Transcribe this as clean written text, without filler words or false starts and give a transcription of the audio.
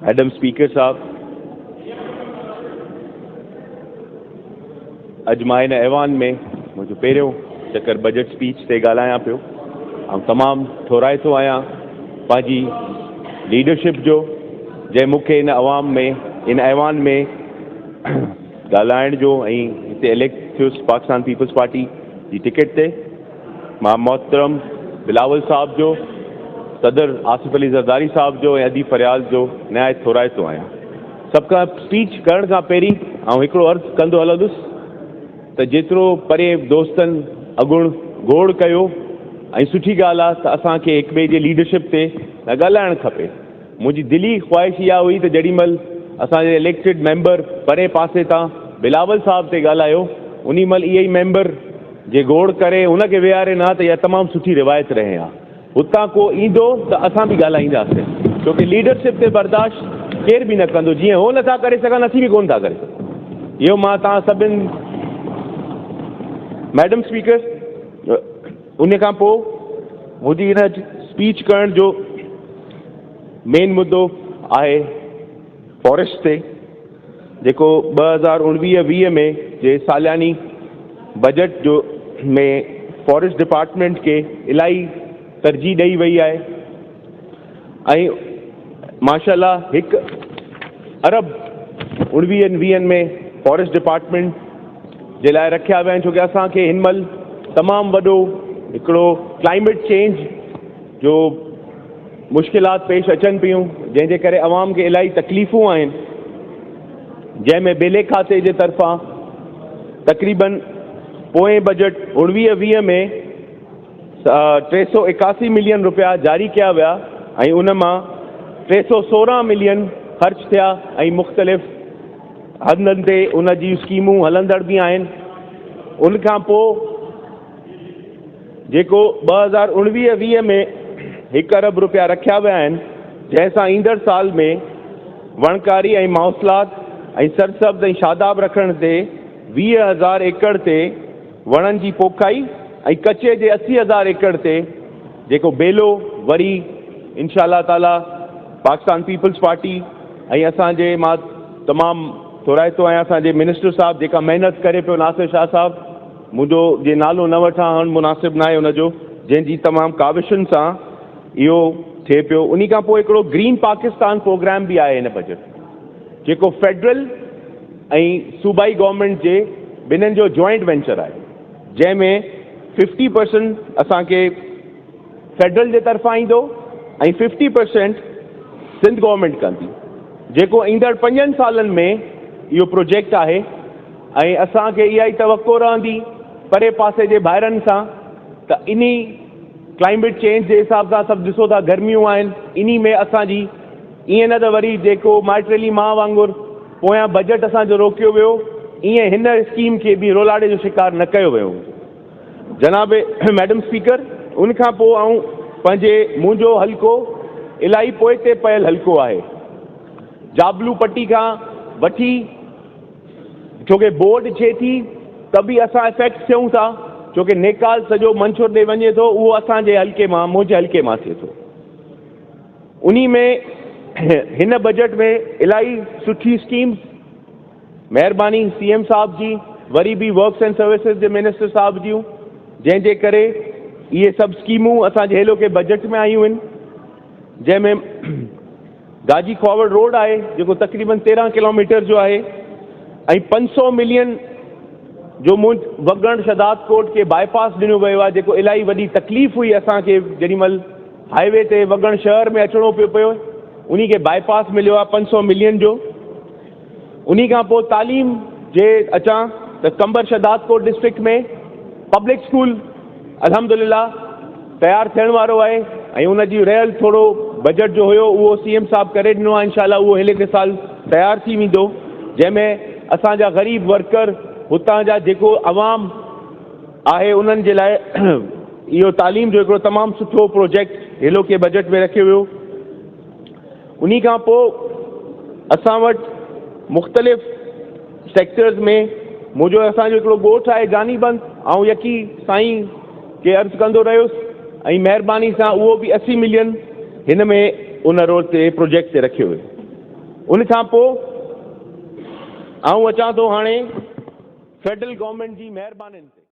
Madam speaker صاحب، اڄ مان هن ايوان ۾ منهنجو پهريون چڪر بجيٽ اسپيچ تي ڳالهايان پيو. آئون تمام ٿورائتو آهيان پنهنجي ليڊرشپ جو، جنهن مون کي هن عوام ۾ هن ايوان ۾ ڳالهائڻ جو ۽ هتي اليڪٽ ٿيس پاڪستان پيپلز پارٽي جي ٽڪيٽ تي. مان محترم بلاول صاحب جو، صدر آصف علي زرداري صاحب جو ۽ ادي فريال جو نهايت ٿورائتو آهيان. سڀ کان اسپيچ ڪرڻ کان پهرين آئون هڪڙو عرض ڪندو هلندس ته جيترو پري دوستن اڳوڻ گوڙ ڪيو ۽ سٺي ڳالهه آهي ته اسان کي هڪ ٻئي جي ليڊرشپ تي نه ڳالهائڻ کپي. منهنجي دلي خواهش اها هئي ته جيڏي مهل اسان جي اليڪٽيڊ ميمبر پري پاسي تان بلاول صاحب تي ڳالهايو انهي مهل اهي ئي ميمبر جي گوڙ ڪري ان کي ويهارين ها ته اها تمام سٺي روايت رهي ها. هتان ڪو ايندو ته اسان به ڳالهائينداسين ڇو ڪي ليڊرشپ تي برداشت ڪير به نه ڪندو جيئن هو نٿا ڪري سگهن اسين به ڪونه ٿا ڪري سگهون. اهو مان توهان سڀن ميڊم اسپيڪر ان کان پوء منهنجي هن اسپيچ ڪرڻ جو مين مدو آهي فاريسٽ تي جيڪو 2019 20 ۾ جي سالياني بجيٽ جو ۾ فاريسٽ ڊپارٽمينٽ کي الاهي ترجيح ڏئي وئي آهي ۽ ماشاء الله هڪ ارب اڻويهن ويهن ۾ فاريسٽ ڊپارٽمينٽ جي لاء رکيا ويا آهن ڇو ڪي اسان کي هن مهل تمام وڏو هڪڙو ڪلائميٽ چينج جو مشڪلات پيش اچن پيون جنهن جي ڪري عوام کي الاهي تڪليفون آهن جنهن ۾ ٻيلي کاتي جي طرفان تقريبن پوئين بجيٽ اڻويهه ويهه ۾ 381 ملين روپيا جاري ڪيا ويا ۽ ان مان 316 ملين خرچ ٿيا ۽ مختلف هنڌن تي ان جي اسڪيمون هلندڙ به آهن. ان کان پوء جيڪو 2019 20 ۾ هڪ ارب روپيا رکيا ويا آهن جنهن سان ايندڙ سال ۾ وڻڪاري ۽ ماحوصلات ۽ سرسبز ۽ شاداب رکڻ تي 20 هزار ايڪڙ تي وڻن جي پوکائي ۽ ڪچي جي 80 هزار ايڪڙ تي جيڪو ٻيلو وري انشاء الله تعالي پاڪستان پيپلز پارٽي ۽ اسان جي مان تمام ٿورائتو آهيان اسان جي منسٽر صاحب جيڪا محنت ڪري پيو ناصر شاهه صاحب منهنجو جي نالو نه وٺان هاڻ مناسب ناهي ان جو جنهن جي تمام ڪاوشن سان اهو ٿئي پيو. انهي کان پوء هڪڙو گرين پاڪستان پروگرام به آهي هن بجيٽ ۾ جيڪو فيڊرل ۽ صوبائي گورنمينٽ جي ٻنهن جو جوائنٽ وينچر آهي جنهن ۾ ففٽي پرسنٽ اسان کي فيڊرل جي طرفان ايندو ۽ ففٽي پرسينٽ سنڌ گورنمينٽ ڪندي جيڪو ايندڙ پنجن سالن ۾ اهو پروجيڪٽ آهي ۽ اسان کي اها ئي توقع رهندي پري پاسي جي ڀائرن سان ته انهي ڪلائميٽ چينج جي حساب سان سڀ ڏسو ٿا گرميون آهن انهي ۾ اسان جي ائين نه ته وري جيڪو مائٽريلي ماء وانگر پويان بجيٽ اسان جو روڪيو ويو ائين هن اسڪيم کي به رولاڙي جو شڪار نه ڪيو ويو هجي. جناب ميڊم اسپيڪر ان کان پوء آئون پنهنجي منهنجو حلقو الاهي پوئتي پيل حلقو آهي جابلو پٽي کان وٺي ڇو ڪي بورڊ ڇي ٿي ته به اسان افيڪٽ ٿيون ٿا ڇو ڪي نيڪال سڄو منڇور ڏي وڃي ٿو اهو اسان جي حلقي مان منهنجي حلقي مان ٿئي ٿو انهي ۾ هن بجيٽ ۾ الاهي سٺي اسڪيمز مهرباني سي ايم صاحب جي وري به ورڪس اينڊ سروسز جي منسٽر صاحب جون جنهن جي ڪري اهي سڀ اسڪيمون اسان جي هيلوڪي بجيٽ ۾ آيون آهن جنهن ۾ گاجي کواوڙ روڊ آهي جيڪو تقريبن 13 ڪلوميٽر جو آهي ۽ 500 ملين جو منهن وڳڻ شهداد ڪوٽ کي باء پاس ڏنو ويو آهي جيڪو الاهي وڏي تڪليف هئي اسان کي جيڏي مهل هاء وي تي وڳڻ شهر ۾ اچڻو پيو پيو انهي کي باء پاس مليو آهي 500 ملين جو. انهي کان پوء تعليم جي اچان ته Qambar Shahdadkot district ۾ public school الحمدلله تيار ٿيڻ وارو آهي ۽ ان جي رهيل ٿورو بجيٽ جو هيو اهو سي ايم صاحب ڪري ڏنو آهي انشاء الله اهو هلندي سال تيار ٿي ويندو جنهن ۾ اسان جا غريب ورڪر هتان جا جيڪو عوام آهي انهن جي لاء اهو تعليم جو هڪڙو تمام سٺو پروجيڪٽ هيلوڪي بجيٽ ۾ رکيو ويو. انهي کان پوء اسان وٽ مختلف سيڪٽرز ۾ منهنجو اسان جو هڪڙو ڳوٺ آهي جاني بند آئون يقي سائين کي عرض ڪندو رهيس ۽ مهرباني سان اهو به 80 ملين هن ۾ ان روڊ تي پروجيڪٽ تي رکيو ويو. ان کان پوء آئون اچان ٿو هاڻي فيڊرل گورنمينٽ جي مهربانين تي.